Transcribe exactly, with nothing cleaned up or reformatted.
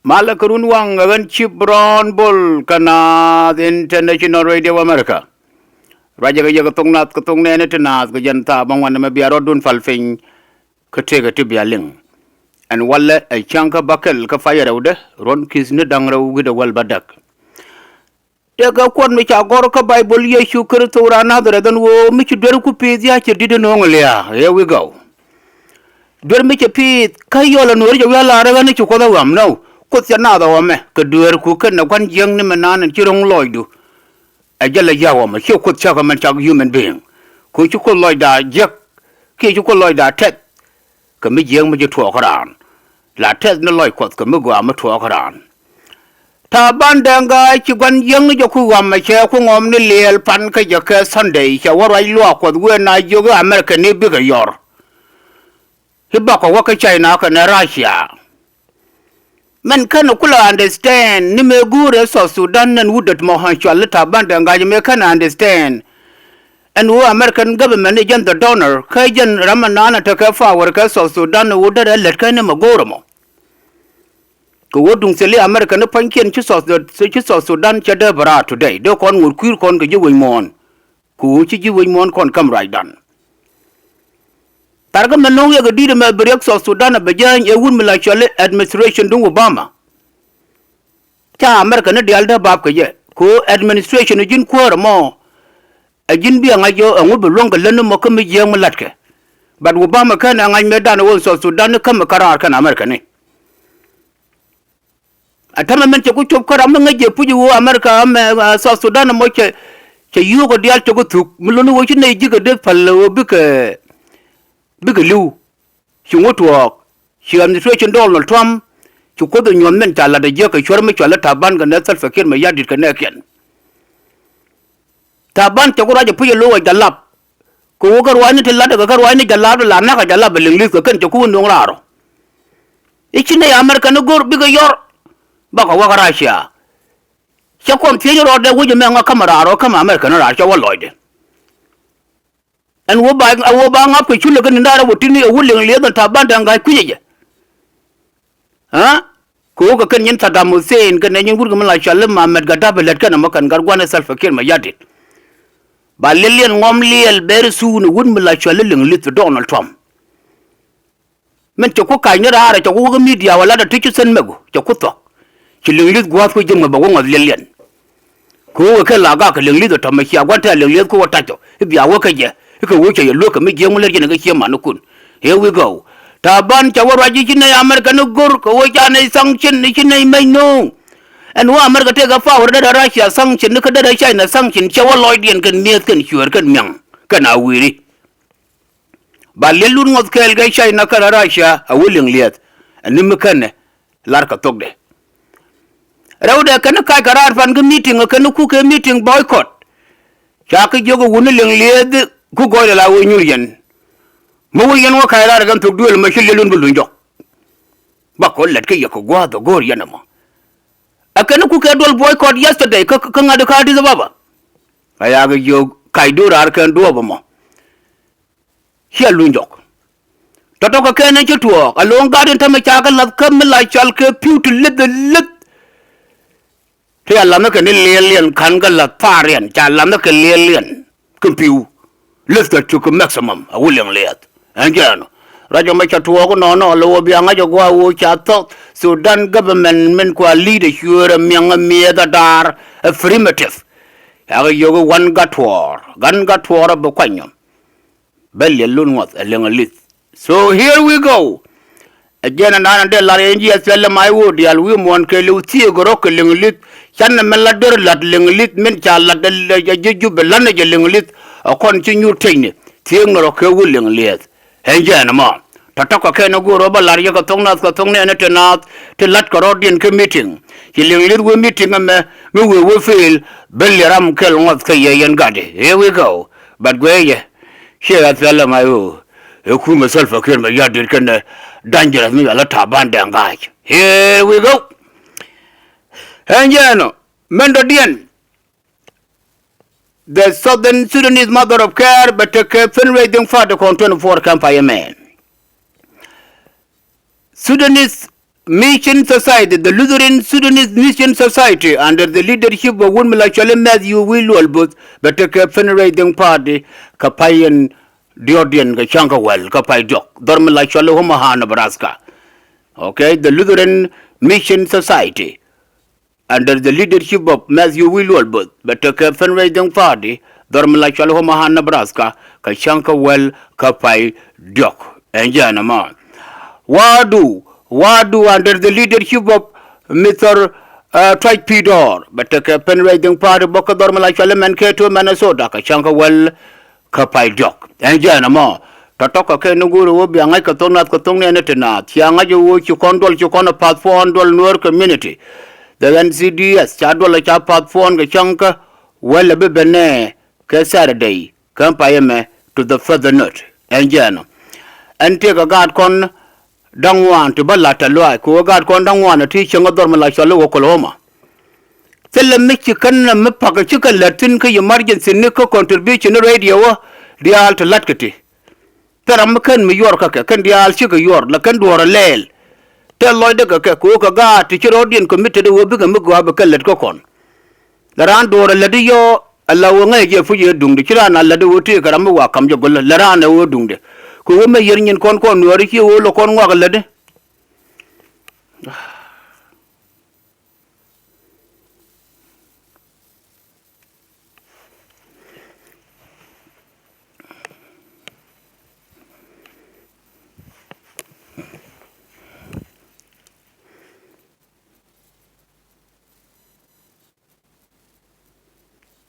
Malɛ kɛ run waŋ ɛ ɣän Cip Brɔn Bol kä Naath International Radio America. Ruacɛ kɛ yɛ kɛ thok nath kɛ thok nɛɛni ti naath kɛ jɛn thaap aŋuan ɛmɛ bia rɔɔdun pal piny kä tëëkɛ ti bia liŋ. Ɛn walɛ ɛ cäŋ kä bäkɛl kä pay rɛwdɛ ruɔ̱n ki̱th ni da̱ŋ rɛw wi̱cdɛ wäl bädäk. Tëëkɛ kuɔt mi ca gɔ̱r kä Baibol Yecu Kritho raan Nadharɛth ɛn ɣöö mi ci duer ku pi̱i̱th ya ci di̱t ɛn ɣöŋ lia̱a̱. Here we go. Duer mi cɛ pi̱i̱th kä yɔl ɛn ɣöö ri jɛ wi̱i̱ a la̱r ɣän ci Kuoth ɛ ɣɔam nɔw. Kuoth cɛ naath ɛ ɣɔmɛ kɛ dueerku kɛnɛ gua̱n jiäkni mi naan ɛn ci ro̱ŋ lɔcdu. Ɛ jɛ lɛ jia̱k ɣɔmɛ ciɛ Kuoth cäkä mɛn cak human being. Ku ci Kuoth lɔcda jiäk kiɛ ci Kuoth lɔcda tɛth. Kɛ mi jiäk mi ci tuɔɔk raan la tɛth ni lɔc Kuɔth kɛ mi gɔaa mi tuɔɔk raan. Taban Dɛŋ Gai ci gua̱n jiäkni jɛ ku ɣɔmɛ cɛ ku ŋɔm ni liɛɛl pan kä jɛ kɛ Sunday cɛ wä ruac luaak Kuɔth wëë na jiök i̱ America ni bikɛ yɔr. I̱ bakɔ wä kä China kɛnɛ Russia. Mɛn kɛn kulɛ understand ni mëë guurɛ South Sudan nɛn wut dät mɔ ɣän cual i̱ Taban Dɛŋ Gai mëë kɛn understand. Ɛn ɣöö American government i̱ jɛn the donor kä jɛn ram ɛn naan ɛ tekɛ power kɛ South Sudan ɣöö derɛ lät kɛn ni mɛ go̱o̱rɛ mɔ. Kɛ ɣöö duŋ thil i̱ American i̱ pua̱nykiɛn ci South, ci South Sudan cɛ dee bɛ raar today dee kɔn ŋot kui̱r kɔn kɛ ji̱ wec muɔ̱ɔ̱n. Kɛ ɣöö ci ji̱ wec muɔ̱ɔ̱n kɔn käm ruacdan. Tharkɛ mɛ no̱o̱ŋ yɛ kɛ di̱t ɛmɛ bi riɛk South Sudan ɛ bɛ jääny ɛ wut mi la cɔl i̱ administration duŋ Obama. Ca America ni diaal dee bap kɛ jɛ kɛ ɣöö administration ji̱n kuäärä mɔ. Ɛ ji̱n bi ɛ ŋa̱c jɛ ɛŋu bi luäŋ kɛ lät ni mɔ kä mi jiääk mi la̱tkɛ. But Obama kɛn ɛ ŋa̱c mëëdan ɛ ɣöö South Sudan ni kämɛ kä raar kɛn America ni. Ɛ tämɛ mɛn cɛ ku cop kä ram mi ŋäc jɛ puc ɣöö America ɛmɛ, ɛ, South Sudan ɛmɔ cɛ, cɛ yio̱o̱k ɛ diaal cɛ ku thuk mi luni ɣöö ci nɛy ji̱ kɛ dee päl ɣöö bikɛ, bikɛ li̱w. Ci ŋut tuɔɔk ci administration Donald Trump ci Kuoth ɛ nyuɔ̱th mɛn ca la̱t ɛ jiäk kɛ cuäär mi cɔal i̱ Taban kɛ nɛ Salva Kiir mɛ ya̱r di̱t kɛ nɛɛkiɛn. Taban cɛ ku ruac ɛ puc ɛ lo̱k ɛ jalap. Kɛ ɣöö kä ruaacni ti la̱t ɛ kɛ kä ruaacni jalap la na̱k ɛ jalap ɛ liŋ li̱th kɛ kɛn cɛ ku wä nuɔ̱ŋ raar ɔ. I̱ ci nɛy America ni go̱r bikɛ yɔr. Bakɔ wä kä Russia. Cɛ kɔn thiec rɔɔdɛ wec ɛmɛ ŋa kämɛ raar ɔ kämɛ America ni raar cɛ wä lɔcdɛ. Ɛn wä ba, a wä ba ŋa̱p kɛ culɛ kä ni̱n da̱rä wä ti̱n ni ɛ wä liŋ liɛth ɛn Taban Dɛŋ Gai kui̱cɛ jɛ. Aa? Kɛ ɣöö kɛ kɛn nyin Saddam Hussein kɛnɛ nyin wut kɛ mi la cɔal i̱ Mohamed Gaddafi lät kɛn ɛmɔ kɛn gat gua̱n i̱ Salva Kiir mɛ ya̱r di̱t. Ba liɛl liɛn ŋɔm liɛl bɛri thuun ɛ wut mi la cɔal i̱ liŋ li̱th Donald Trump. Min cɛ ku ka̱c ni raarɛ cɛ ku wä kä media wä lat ɛ ti ci sɛn mɛk ɣöö cɛ ku thuɔ̱k. Ci liŋ li̱th gua̱a̱th ku ji̱ ŋuɛ̈th bɛ wä ŋɔth liɛl liɛn. Kɛ ɣöö kɛ la gak kɛ liŋ li̱th ɛ tɔ̱mɛ cia gua̱n tɛ̈ liŋ li̱th ku wä ta̱c tɔ i̱ bia wä kä jɛ i̱ kɛ ɣöö cɛ yɛ luäk kɛ mi jiäk mi lät jɛn ɛ kɛ cie man ikun. Here we go. Taban cɛ wä ruac i̱ ci nɛy America ni go̱r kɛ ɣöö ca nɛy sanction i̱ ci nɛy mɛc no̱o̱ŋ. Ɛn ɣöö America tëëkɛ power derɛ Russia sanction ni kä derɛ China sanction cɛ wä lɔcdiɛn kɛn mi̱eth kɛn cuɛɛr kɛn miaŋ kɛn a wi̱i̱ri. Ba liɛl wut ŋɔth kɛɛl kɛ China kɛnɛ Russia a wä liŋ liɛth. Ɛn ni mi kɛnɛ lar kɛ thokdɛ. Rɛwdɛ kɛn kac kɛ raar pan kä meeting ɛ kɛn kukɛ meeting boycott. Ca kä jiök ɛ wuni liŋ lieth ku gɔɔydɛ la wee nyuur yɛn. Mi wee yɛn wä kac raar ɛ kɛn thok duëël mɛ ci liɛl wun bi luny jɔk. Ba kɔ lɛt kä yɛ kɛ gua̱a̱th ɛ go̱o̱r yɛn ɛmɔ. Ɛ kɛn kukɛ duɔl boycott yesterday kä kä ŋa̱t kä Addis Ababa. A yakɛ jiök kac duɔ̱ɔ̱r raar kɛn duɔ̱ɔ̱p ɛmɔ. Ciɛ luny jɔk. Tɔ̱tɔ̱ kɛ kɛn ɛn ci tuɔɔk a lo̱o̱ŋ gat in tämɛ ca kɛ la̱th kä mi la cɔal kɛ pi̱w ti lith ɛ lith. Ti a la̱th ni kɛ ni liɛl liɛn ka̱n kɛ la̱th pa̱a̱r riɛn ca la̱th ni kɛ liɛl liɛn. Kɛ pi̱w lith kɛ cuk kɛ maximum a wä liɛŋ liɛth. Ɛn jɛɛn ɔ ruac ɛmɛ ca tuɔɔk inɔnɔ lɛ wä bia ŋa̱c ɛ gua̱a̱ wä ca thɔk Sudan government min kua lead ɛ cuëër ɛ miaŋ ɛ miɛth ɛ da̱a̱r ɛ primitive. Yakɛ yio̱k i̱ wan gat tuɔɔr gan gat tuɔɔr ɛ bi kuany nyɔm. Bä liɛl lun ŋuɔth ɛ liŋ ɛ li̱th. So here we go. Ɛ jɛn ɛ naan ɛ dee lar yɛn ji̱ ɛ thilɛ may ɣöö diaal wi̱i̱ muɔ̱ɔ̱n kɛɛliw thieek ɛ rɔ̱ kɛ liŋ ɛ li̱th. Canɛ min la dör la̱t liŋ ɛ li̱th min ca la̱t ɛ ji̱ jup ɛ la̱t ɛ jɛ liŋ ɛ li̱th. Ɛ kɔn ci nyuur tecni thieek ni rɔ̱ kɛ wi̱i̱ liŋ ɛ liɛth. Ɛn jɛn ɛmɔ tɔ̱tɔ̱ kɛ kɛn ɛ go̱o̱r ɣöö bä lar yɛ kɛ thok nath kɛ thok nɛɛni ti naath ti la̱t kɛ rɔ̱diɛn kä meeting. Ci liŋ li̱th wee meeting ɛmɛ mi wee wee fail. Bä liɛl ram kɛl ŋuɔth kä yɛ yɛn gatdi. Here we go. But guɛɛyɛ ciɛ ɣä thilɛ may ɣöö ɛ kumɛ Salva Kiir mɛ ya̱r di̱t kɛnɛ dangerous mi yɔal ɛ Taban Deng Gai. Here we go. Ɛn jɛn ɔ mɛn dɔ̱diɛn. The Southern Sudanese Mother of Care bɛ tekɛ fundraising fund kɔn twenty four campaign mɛ. Sudanese Mission Society, the Lutheran Sudanese Mission Society, under the leadership of wun mi la cuali Matthew Wilual Both, bɛ tekɛ fundraising party kɛ pay in diɔ̱ɔ̱kdiɛn kɛ cäŋ kɛ wäl kɛ pay diɔ̱k, dhɔr mi la cuali Omaha, Nebraska. Okay, the Lutheran Mission Society, under the leadership of Matthew Wilual Both, bɛ tekɛ fundraising party dhɔr mi la cuali Omaha, Nebraska, kɛ cäŋ kɛ wäl kɛ pay diɔ̱k. Ɛn jɛn ɛmɔ. Wadu, Wadu, under the leadership of Mister, uh, Tuac Pidor, bɛ tekɛ fundraising party bä kä dhɔr mi la cuali Mankato, Minnesota, kɛ cäŋ kɛ wäl kɛ pay diɔ̱k. Ɛn jɛn ɛmɔ. Tɔ̱tɔ̱ kɛ kɛ ni go̱o̱ri wä bia ŋa̱c kɛ thok nath kɛ thok nɛɛni ti naath. Cia ŋa̱c ɛ wä ci kɔn duɔl, ci kɔn ɛ path puɔ̱n duɔl Nuäär community. The N C D S ca duɔl ɛ ca path puɔ̱n kɛ cäŋ kä wäl ɛ bi ben nɛ kɛ Saturday kä pay ɛmɛ to the further note. Ɛn jɛn ɔ. Ɛn tëëkɛ gaat kɔn da̱ŋ ŋuan ti bä la̱t tɛ luaac kɛ ɣöö gaat kɔn da̱ŋ ŋuan ɛ ti cieŋ kä dhɔr mi la cɔl i̱ Oklahoma. Thilɛ mi ci kän mi pakä ci kɛ lät thi̱n kä emergency ni kä contribution ni radio wä diaal ti la̱tkɛ ti. Thil ram mi kän mi yuɔr kä kɛ kän diaal cikɛ yuɔr la kän duɔ̱ɔ̱r ɛ lɛɛl. Tɛth lɔcdɛ kɛ kɛ kɛ ɣöö kɛ gaat ti ci rɔɔdiɛn committed ɣöö bikɛ mi gɔaa bi kɛ lät kä kɔn. La raan duɔ̱ɔ̱r ɛ lätdi yɔ ala ɣöö ŋäcɛ jɛ puc ɛ duŋdɛ ci raan a lätdi ɣöö tëëkɛ ram mi wa ka̱m jɛ go̱lä la raan ɛ ɣöö duŋdɛ. Kɛ ɣöö mɛ yier nyin kɔn kɔn nuääri ci ɣöö lɔ kɔn ŋɔak ɛ lätdi.